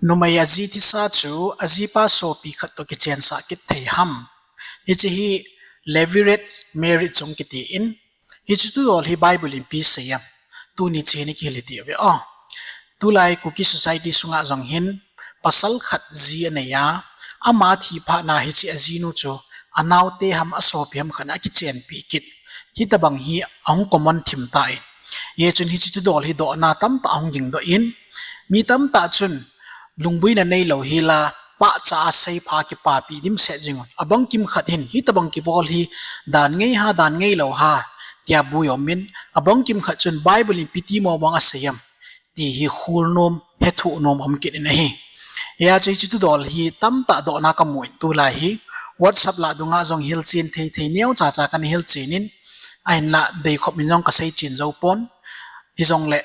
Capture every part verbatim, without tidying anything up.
Numei aji thisa chu ajipa sopi khat toh kichensah kit thei ham? Hiche hi levirate marriage jong kiti in, hiche thudol hi Bible in ipi asei em? Tuni cheh hin ikihil hitiuve o. Tulai Kuki society sunga jong hin pasal khat ji anei a, ama thi phat na hiche ajinu chu anaote ham asopi ham khat in akichenpi kit. Hitobang hi ahung common thim tan, hijeh chun hiche thudol hi dohna tamtah ahung gingdoh in, mi tamtah chun lungboina neilou hila, pahcha a seipha kipapeh dimset jing un. Abang kimkhat hin hitobang kibol hi dan ngei ha, dan ngeilou ha tia bui um in, abang kimkhat chun Bible in ipi ti mong mong asei em ti hi khol nom, hethoh nom um kit in ahi. Hijeh chun hiche thudol hi tamtah dohna kamu in tulai hi WhatsApp lah dunga jong hilchen thei thei neocha cha kana hilchen in, ahinla deikhop in jong kaseichen jou pon. Hijongle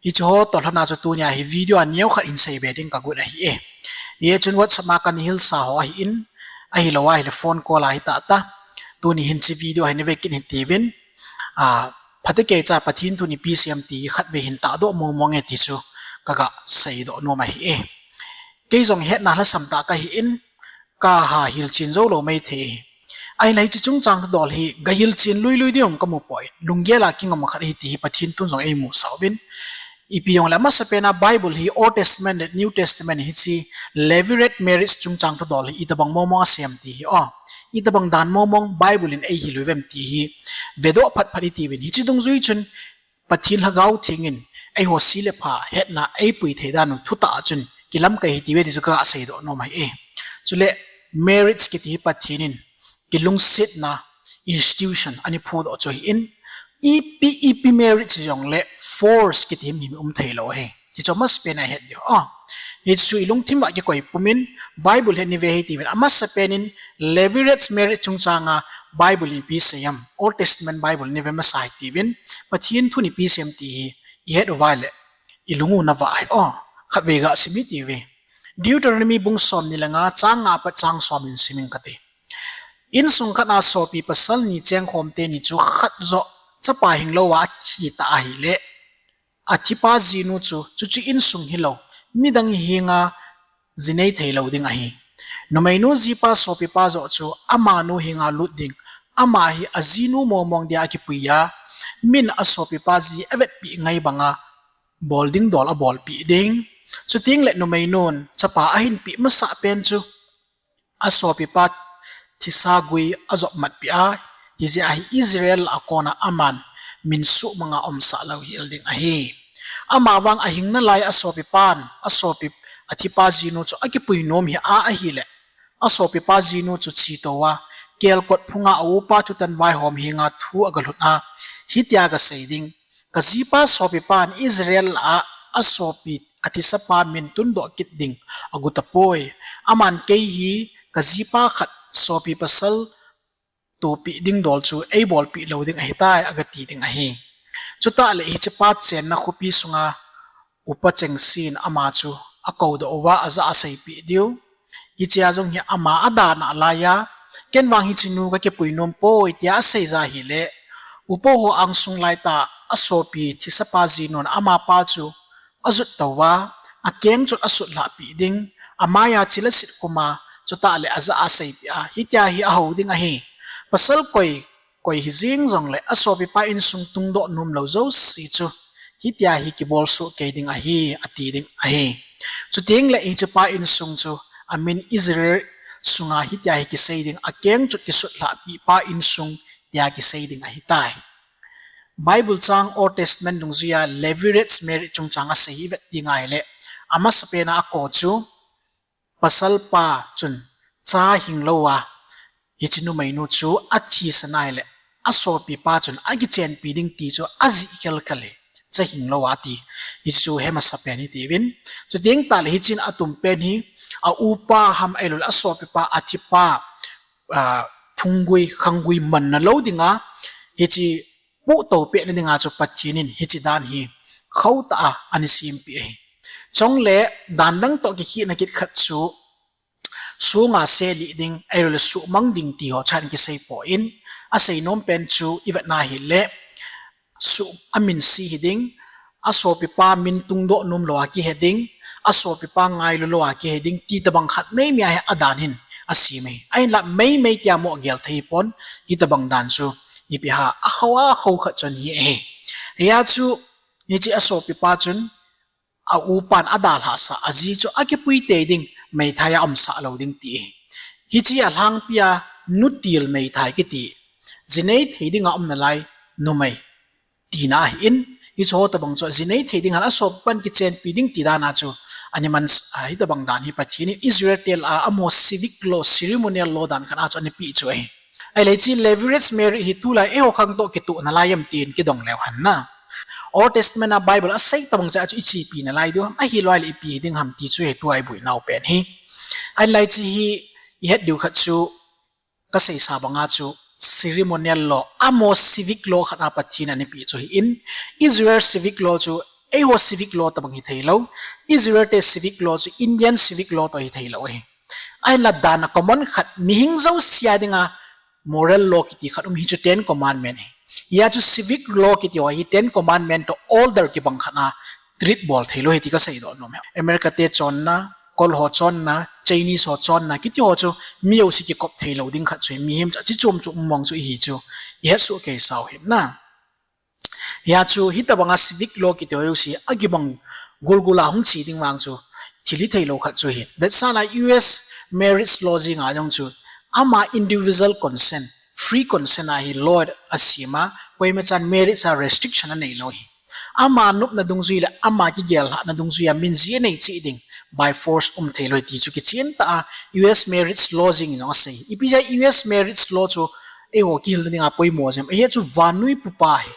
hiche ho toh lhona chu tunia hi video a neokhat hin seibe ding kagot ahi e. Hijeh chun WhatsApp a kana hilsa ho ahin, ahilou ahile phone call a hita ta, tuni hin hiche video hi nave kit in hitiuvin, a, phatecha Pathen thun ipi asei em ti khatvei hin tahdoh mong mong e ti chu kaga seidoh nom ahi e. Kei jong hetna lhasam tah kahi in, kaha hilchen joulou maithei ahi. Ahinla hiche chungchang thudol hi gahilchen lui lui ding jong kamu poi. Lunggel a kingam khat ahi ti hi Pathen thun jong eimusah uvin. Ipi jongle amasapen a Bible hi Old Testament le New Testament hiche levirate marriage chungchang thudol hi itobang mong mong asei em ti hi o, itobang dan mong mong Bible in eihil uvem ti hi vedoh phat phat itiuvin. Hiche dungjui chun Pathen Lhagao Theng in eiho se le pha hetna eipui thei dan u thutah a chun kilamkai hitiuve ti chu kaga seidoh nom ahi e. Chule marriage kiti hi Pathen in kilungsetna institution ana phudoh chu ahin, ipi ipi marriage jongle force kiti himhim um theilou ahi ti chu amasapen a ihet diu. A, hichu ilungthim uva kikoi pum in Bible hi nave hitiuvin, amasapen in levirate marriage chungchanga Bible in ipi asei em, Old Testament Bible nave masa hitiuvin, Pathen thun ipi asei em ti hi ihet uva ahile ilung u navah ahi o. Khatvei gasim hitiuve. Deuteronomy bung somni le nga chang nga apat chang som in sim inge kati. Insung khat a sopi pasal ni chengkhom teni chu khat joh chapa hing lou a athi ta ahile, athipa jinu chu chuche insung hilou midang henga ji nei theilou ding ahi. Numeinu jipa sopipa joh chu amanu henga lut ding. Ama hi ajinu mong mong dia akipui a, min asopipa ji avetpeh ngai banga bol ding dol abolpeh ding. Chutengle numeinun chapa ahinpeh masah pen chu asopipa thisa gui ajop matpeh a, hijeh a hi Israel a kona aman min suhmanga umsah louhel ding ahi. Amavang ahing nalai asopipan asopi athipa jinu chu akipui nom hih a ahile, asopipa jinu chu chetou a, kelkot phunga aupa thutan vaihom henga thu agalhut a, hitia agasei ding, kajipa sopipan Israel a asopi athisapa min tundoh kit ding agot tapoi. Aman kei hi kajipa khat sopi pasal topeh ding dol chu eibolpeh lou ding ahitai, agati ding ahi. Chutah le hichepa chenna khopi sunga upa chengsen ama chu akoudoh uva ajah a aseipeh diu. Hichea jong hi ama adah nalai a, ken vang hichenu kakipui nom poi tia asei ja hile, upa ho angsung laitah asopi thisapa jinun amapa chu ajut touva, akeng chun asutlhahpeh ding, amaiya chil asit khuma, chutah le ajah a aseipeh a, hitia hi ahou ding ahi. Pasal koi, koi hijeng jongle asopipa insung tungdoh nomlou jouse chu hitia hi kibolsoh kei ding ahi, ati ding ahi. Chutengle hichepa insung chu amin Israel sunga hitia hi kisei ding, akeng chun kisutlhahpeh pa insung tia kisei ding ahitai. Bible chang Old Testament dungjuia levirate marriage chungchang asei hi ivet ding ahile, amasapen a ako chu pasalpa chun cha hing lou a, hiche numeinu chu athisan ahile, asopipa chun akichenpi ding ti chu ajih khelkhel hi, cha hing lou a ti. Hichu hi masapen hitiuvin. Chuteng tahle hichun atumpen hi, aupa ham ahiloule asopipa athipa, a, phunggui, khanggui manna lou dinga, hiche pohtou pehna dinga chu Pathen in hiche dan hi khohtah a ana sempeh ahi. Chule dan dang toh kikhehna kit khat chu, songa selih ding, ahiloule suhmang ding ti ho chan kisei poi, asei nompen chu ivetna hile, suh, amin se hiding, asopipa min tungdoh nomlou a kihe ding, asopipa ngailu lou a kihe ding ti tabang khat meimei a hi adan hin asem e. Ahinla meimei tia mo gel thei pon, hitabang dan chu ipi ham, akhoh a kho khat chun hi ahi. Hia chu hiche asopipa chun a upan adalhah sah, aji chu akipui tei ding, meithai a umsah lou ding ti ahi. Hiche alhangpia nutil meithai kiti, jinei thei dinga umnalai numei tina ahin, hiche ho tabang chu jinei thei ding hal a, asopipan kichenpi ding ti dan a chu ana man, a, hitabang dan hi Pathen in Israel te lah a amaho civic law, ceremonial law dan khat a chu ana peh chu ahi. Ahile hiche levirate marriage hi tulai eiho khang toh kitoh nalai em tin kidong leu hen na. Old Testament a Bible a asei tabang cha chu ichepi nalai diu ham, ahilou ahile ipi ding ham ti chu hi tua iboinau pen hi. Ahinla hiche hi ihet diu khat chu, kaseisa banga chu ceremonial law, amaho civic law khat a Pathen in ana peh chu ahin, Israel civic law chu eiho civic law tabang hithei lou, Israel te civic law chu Indian civic law toh hithei lou ahi. Ahinla dan a common khat, mihing jouse a dinga moral law kiti khat um, hichu Ten Commandment ahi. Hia chu civic law kiti ho hi Ten Commandment toh order kibang khat a treat bol thei lou ahi ti kasei doh nom e. America te chonna, Kol ho chonna, Chinese ho chonna kiti ho chu mi jouse kikop thei lou ding khat chu ahi, mihem cha chi chom chu um mong chu ahi chu ihet soh kei sau hen na. Hia chu hitabanga civic law kiti ho jouse akibang gulgul a hung che ding vang chu thil hithei lou khat chu ahi. Vetsahna U S marriage law jeng a jong chu ama individual consent, free consent a hi law asem a, koima chan marriage a restriction anei lou ahi. Ama nopna dungjui le ama kigel lhahna dungjui a min ji anei cheh ding, by force um thei lou ahi ti chu kichen tah a U S marriage law jeng in jong asei. Ipi jeh a U S marriage law chu eiho kihilna dinga poimo jeng em, hiche chu vannoi pupa ahi.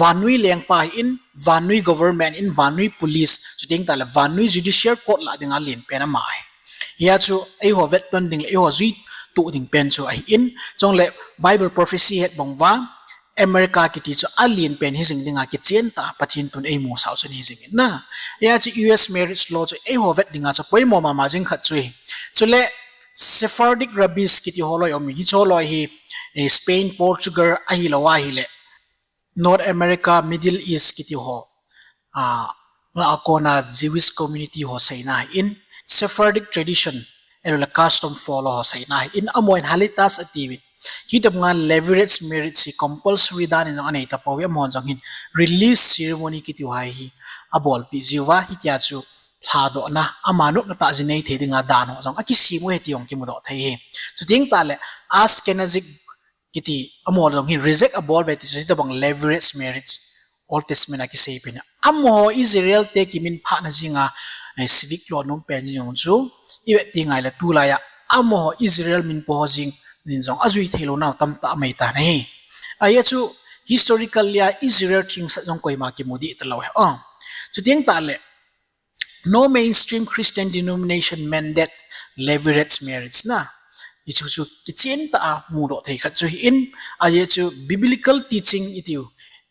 Vannoi lengpa ahin, vannoi government in, vannoi police, chuteng tah le vannoi judicial court lah dinga alen pen ama ahi. Hia chu eiho vetton ding le eiho juito ding pen chu ahin, chule Bible prophecy het bang uva, America kiti chu alen pen hijing dinga kichen tah a Pathen tun eimusah u chu hijing in na. Hia chu U S marriage law chu eiho vet dinga chu poimo mama jing khat chu ahi. Chule Sephardic rabbis kiti ho loi um in, hiche ho loi hi, eh, Spain, Portugal ahilou ahile North America, Middle East kiti ho, a, nga a kona Jewish community ho seina ahin, Sephardic tradition, ahilou le custom follow ho seina ahin, amaho in halitas atiuvin. Hitabanga levirate marriage hi compulsory dan in jong anei tapouve, amaho jong hin release ceremony kiti ho hi abolpeh jiuva, hitia chu lhadohna, ama nopna tah jinei thei dinga dan ho jong akisem u ahi ti jong kimudoh thei ahi. Chuteng tah le Ashkenazic kiti amaho jong hin reject abol uve ti chu hitabang levirate marriage, Old Testament a kisei pen a. Amaho Israel te kiminphahna jenga, eh, civic law nom pen jong chu ivet teng ahile tulai a amaho Israel min po ho jeng in jong ajui thei lou nau tamtah amai tan ahi. Ahia chu historically a Israel thengsel jong koima kimu deh talou ahi. Oh. Chuteng tah le no mainstream Christian denomination mandate levirate marriage na. Hichu chu kichen tah a mudoh thei khat chu ahin, ajeh chu biblical teaching itiu,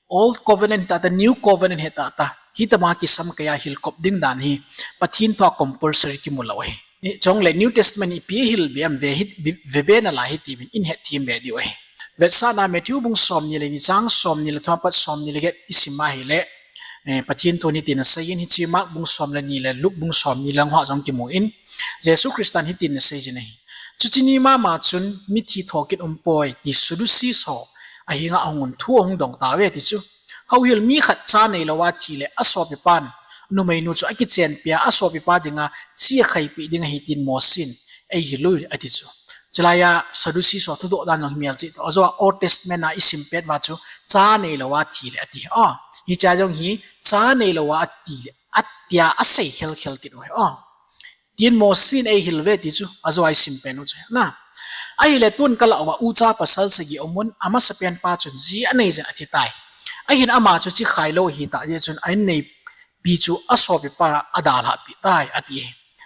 Old Covenant tah tah, New Covenant hi tah tah, hitama kisam keiya hilkop ding dan hi Pathen thua compulsory kimu lou ahi. Chule New Testament ipi hil be am ve hi, vebe nalai hitiuvin ihet them be diu ahi. Vetsahna Matthew bung somni le ni chang somni le thum pat somni le get isim a ahile, eh, Pathen thun hitin aseiyin, hiche Mark bung som le ni le Luke bung somni lang hoa jong kimun, Jesu Christan hitin aseiyin ahi. Chuche ni mama chun mithi thokit umpoi ti Sadducees ho ahenga ahungun thu ahung dong tauve ti chu. Houhil mi khat cha neilou a thi le asopipan numeinu chu akichenpi a, asopipa dinga chi akhaipi ding ahi tin Mosen eihil uve ati chu. Chulaiya Sadducees ho thudoh dan jong hi melchih tah. Ajou a Old Testament a isim pet uva chu cha neilou a thi le ati. Oh, hichea jong hi cha neilou a thi le atia asei khelkhel kit uve. Oh. Tin Mosen eihil uve ti chu, ajou a isim pen u chu. Na. Ahile tun kalah uva ucha pasal sagi aumun, amasapen pa chun ji anei jeh a athi tai. Ahin ama chu chi khailou ahitah jeh chun a inneipi chu asopipa adalhah peh tai, ati.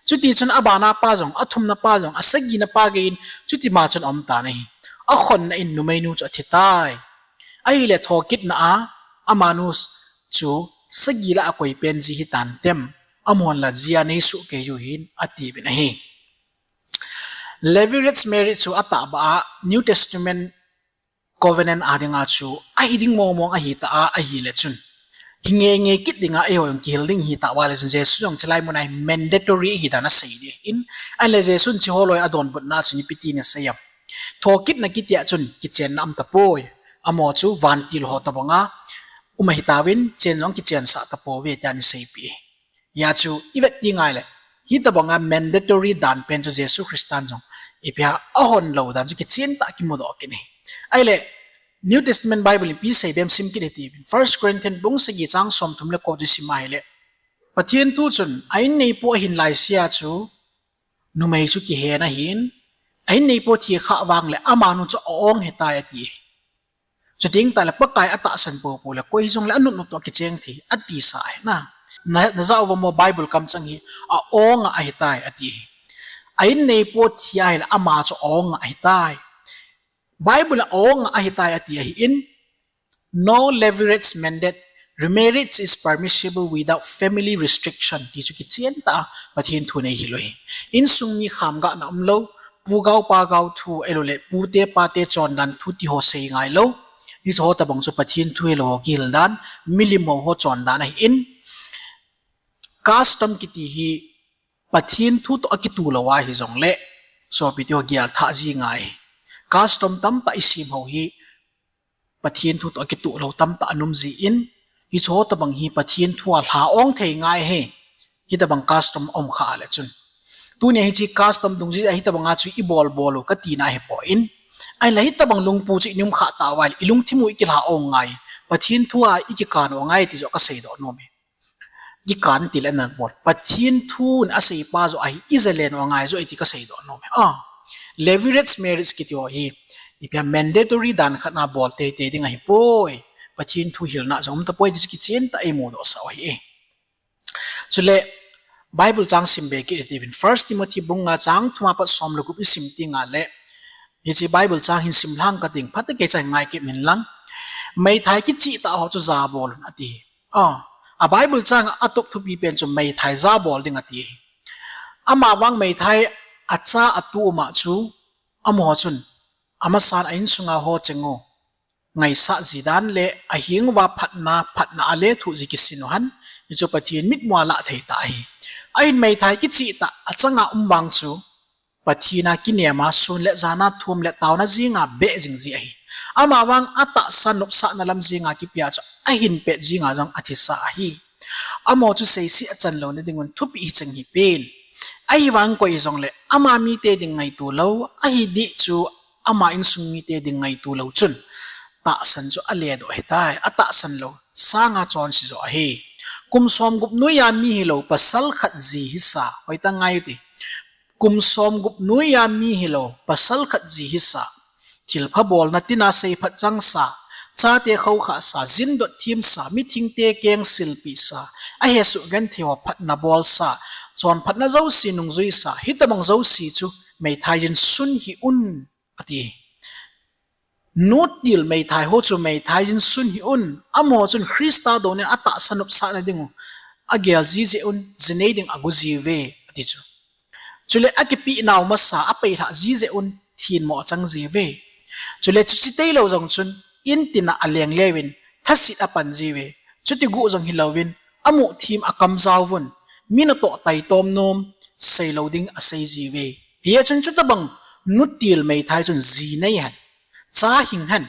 Chutichun abana pa jong, athumna pa jong, asagina pa geiyin, chutima chun aum tan ahi. Akhonna in numeinu chu athi tai. Ahile thokitna a, amanu chu sagi lah a koi pen ji hitan tem. Amahon la jia neisoh kei u hin atiuvin ahi. Levirate marriage chu atahbeh a New Testament covenant a dinga chu ahi ding mongmong ahitah a ahile chun Kingei ngei kit dinga eiho jong kihil ding hita uva le chun Jesu jong chulai muna hi mandatory hi dan asei ding ahin, ahile Jesun hiche holoi adonbutna chun ipi tin asei em? Thokitna kiti a chun kichenna um tapoi. Amaho chu vantil ho tobanga um ahitauvin, chen jong kichensah tapouve tia ana seipeh e. Hia chu ivet ding ahile, hitobanga mandatory dan pen chu Jesu Christan jong ipi ham ahon lou dan chu kichen tah a kimudoh kit ahi. Ahile, New Testament Bible in ipi asei bep sim kit hite uvin. First Corinthians bung sagi chang somthum le ko chu isim a ahile, Pathen thu chun, a inneipo ahin laisea chu numei chu kihen ahin, a inneipo thi khah vang le amanu chu a-ong ahitai ati. Chuteng tahle Pakai atahsan poupou le koi hijongle anutnut toh akicheng thei atisa ahi na. Na, najah uvam o, Bible kamchang hi a-ong a ahitai ati. A inneipo thi ahile ama chu a-ong a ahitai. Bible a a-ong a ahitai ati ahin, no levirate mandate, remarriage is permissible without family restriction ti chu kichen tah a Pathen thun eihil u ahi. Insung mi khamgahna umlou, pu gao pa gao thu, ahiloule pute pate chondan thu tiho sei ngailou. Hicheho tobang chu Pathen thu hilou ho kihil dan, milim hou ho chondan ahin, custom kiti hi Pathen thu toh akituh lou ahijongle, sopiteho, gelthah ji ngai. Custom tamtah isem hou hi Pathen thu toh akituh lou tamtah ana um jin, hicheho tobang hi Pathen thu a lha ong thei ngai ahi. Hitobang custom aum khah le chun, tunia hiche custom dungjui a hitobanga chu ibol bol u katina ahipoi. Ahinla hitobang lungpu chu ium khah tauva ahile ilungthim u ikilha ong ngai, Pathen thu a ikikan u angai ti joh kaseidoh nom e. Kikan tile nabol, Pathen thun aseipa joh ahi, ijalen u angai joh ahi ti kaseidoh nom e. A, levirate marriage kiti ho hi ipi ham, mandatory dan khat a bol teitei ding ahipoi. Pathen thu hilna jong um tapoi ti chu kichen tah a imudohsah u ahi. Chule Bible chang sim be kit hite uvin. First Timothy bung nga chang thum a pat som le gup isim tengle, hiche Bible chang hin sim lhang kading, phatah a kei cha hin ngai kit in lang. Meithai kicheh tah ho chu jabol un ati. A, a Bible chang a atop thupi pen chu meithai jabol ding ati. Amavang meithai acha atu uma chu, amaho chun amasan a insunga ho cheng u ngaisah ji dan le aheng uva phatna, phatna a lethuh ji kisin u hen, hichu Pathen mitmua lah thei tah ahi. Ahin meithai kicheh tah achanga um vang chu Pathen a kinema sun le jana thum le taona jenga beh jing ji ahi. Amavang atahsa nopsahna lam jenga kipia chu ahin pet jenga jong athisa ahi. Amaho chu seiset achan louna dingun thupeh hicheng hipen. Ahivang koi hijongle ama mite ding ngaito lou, ahideh chu ama insung mite ding ngaito lou chun tahsan chu aledoh ahitai, atahsan lou sanga chonse joh ahi. Kum somgup noiya mi hilou pasal khat ji hisa, hoitah ngai ute. Kum somgup noiya mi hilou pasal khat ji hisa, thilpha bolna tina seiphat changsa, chate khoukhahsa, jindot themsa, mithengte keng silpehsa, ahesoh genthei ho phatna bolsa, chonphatna jouse nungjuisa, hitobang jouse chu meithai jin sun hih un ati. Nutil meithai ho chu meithai jin sun hih un. Amaho chun Christa douna in atahsa nopsahna dingu agel ji jeh un, jinei ding ago jiuve ati chu. Chule akipeh nau masa apeilhah ji jeh un, thenmo achang jiuve. Chule chuche tailou jong chun, in tina aleng leuvin, thaset apan jiuve. Chuti guh jong hilouvin, amuh them akamjaovun, mi natoh taitom nom, seilou ding asei jiuve. Hijeh chun chutobang nutil meithai chun ji nei hen, cha hing hen,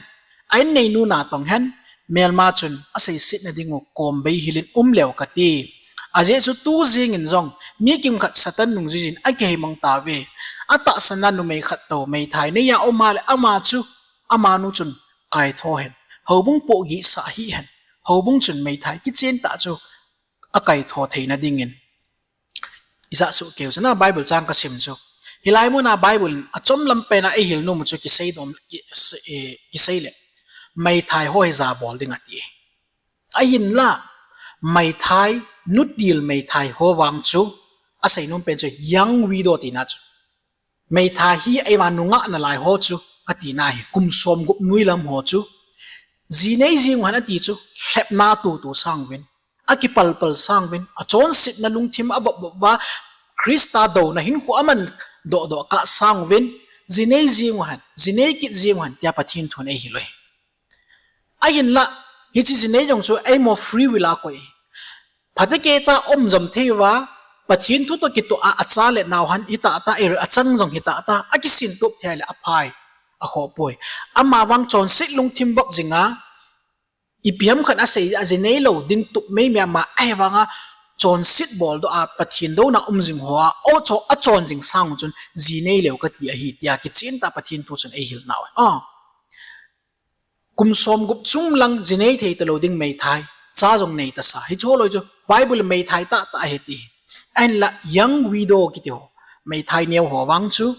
a innei nu natong hen, melma chun aseisetna dingu kom bei hilin um leu kati. Ajeh chu tu jengin jong mi kimkhat Satan nungjuijin akiheimang tauve. Atahsanna numei khat tou meithai neiya um a le ama chu, amanu chun kaitho hen, houbung pohgihsah hih hen, houbung chun meithai kichen tah chu akaitho theina dingin. Ijah soh keu chuna Bible chang kasim chu, hilai muna Bible in achomlam pena eihil nom u chu kisei dom, ki, eh, kisei le, meithai ho hi jabol ding ati. Ahinla, meithai, nutil meithai ho vang chu asei nom pen chu young widow tina chu, meithai hi eivang nungah nalai ho chu atina ahi. Kum somgup noi lam ho chu, ji nei jeng u hen ati chu, lhepna tutu sanguvin, akipalpal sanguvin, achonsetna lungthim avopvop uva, Christa douna hinkho aman dohdoh kah sanguvin, ji nei jeng u hen, ji nei kit jeng u hen tia Pathen thun eihil u ahi. Ahinla, Hiche jinei jong chu eimaho free will a koi. Phatecha um jom thei uva, Pathen thu toh kitoh a, acha le nao han hita ta, ei achan jong hita ta, akisin tup thei le aphai, akhoh poi. Amavang chonset lungthim vop jinga, ipi ham khat asei, ajinei lou ding tup meimei ama, ahivanga chonset boldoh a, Pathen douna um jing hoa, o cho, achon jing sang chun, jinei leu kati ahi, tia kichen tah Pathen thu chun eihil nau. Ah. Kum som gup chung lang jinei thei talou ding meithai, cha jong nei tasa. Hiche ho loi chu Bible meithai tahtah ahi ti. Ahinla young widow kiti ho, meithai neo ho vang chu,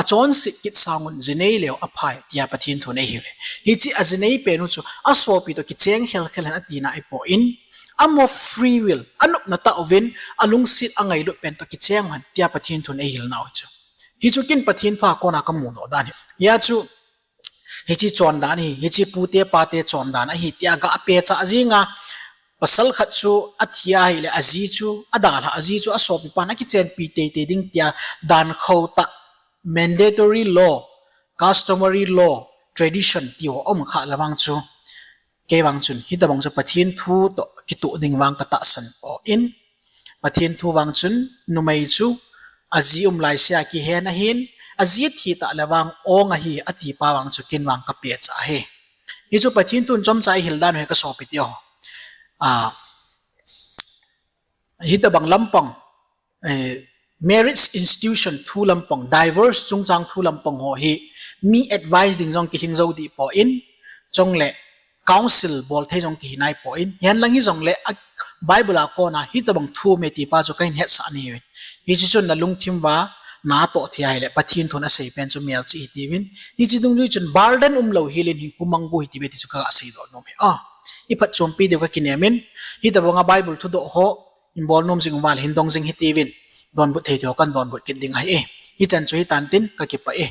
achonset kit sangun jinei leu aphai, tia Pathen thun eihil e. Hiche ajinei pen u chu, asopi toh kicheng khelkhel hen atina ahipoi. Amaho free will, anopna tah uvin, alungset angailut pen toh kicheng hen, tia Pathen thun eihil nau chu. Hichu kin Pathen pha kona kamudoh dan ahi. Hia chu, hiche chondan hi, hiche pute pate chondan ahi, tia ga pehcha jinga, pasal khat chu athi ahile, aji chu, adalha aji chu, asopipan akichenpi teitei ding tia, dan khou tah, mandatory law, customary law, tradition, ti ho um kha le vang chu. Kei vang chun, hitobang chu Pathen thu toh kitoh ding vang katahsan poi. Pathen thu vang chun, numei chu, aji um laisea kihen ahin, aji thi tah le vang ong ahi, atipa vang chu kin vang kapehcha ahi. Hichu Pathen thun chomcha eihil dan u hi kasopi teho. Ah, hitobang lampang, eh, marriage institution thu lampang, divorce chungchang thu lampang ho hi, mi advice ding jong kilhing jou dih poi, chule counsel bol thei jong kihi naipoi. Hihen lang hijongle, a, Bible a kona hitobang thu um e tipa chu kahin hetsah nahiuvin. Hiche chun nalungthim uva natoh thei ahile, Pathen thun asei pen chu melchih hitiuvin. Hiche dungjui chun burden umlou hel in hinkho mang go hitiuve ti chu kaga seidoh nom e. Ah, iphatchompi diu kakinem in, hitobanga Bible thudoh ho, hin bol nom jing uva le hin dong jing hitiuvin. Donbut thei thei ho kan donbut kit ding ahi e. Hichan chu hitan tin kakipah e.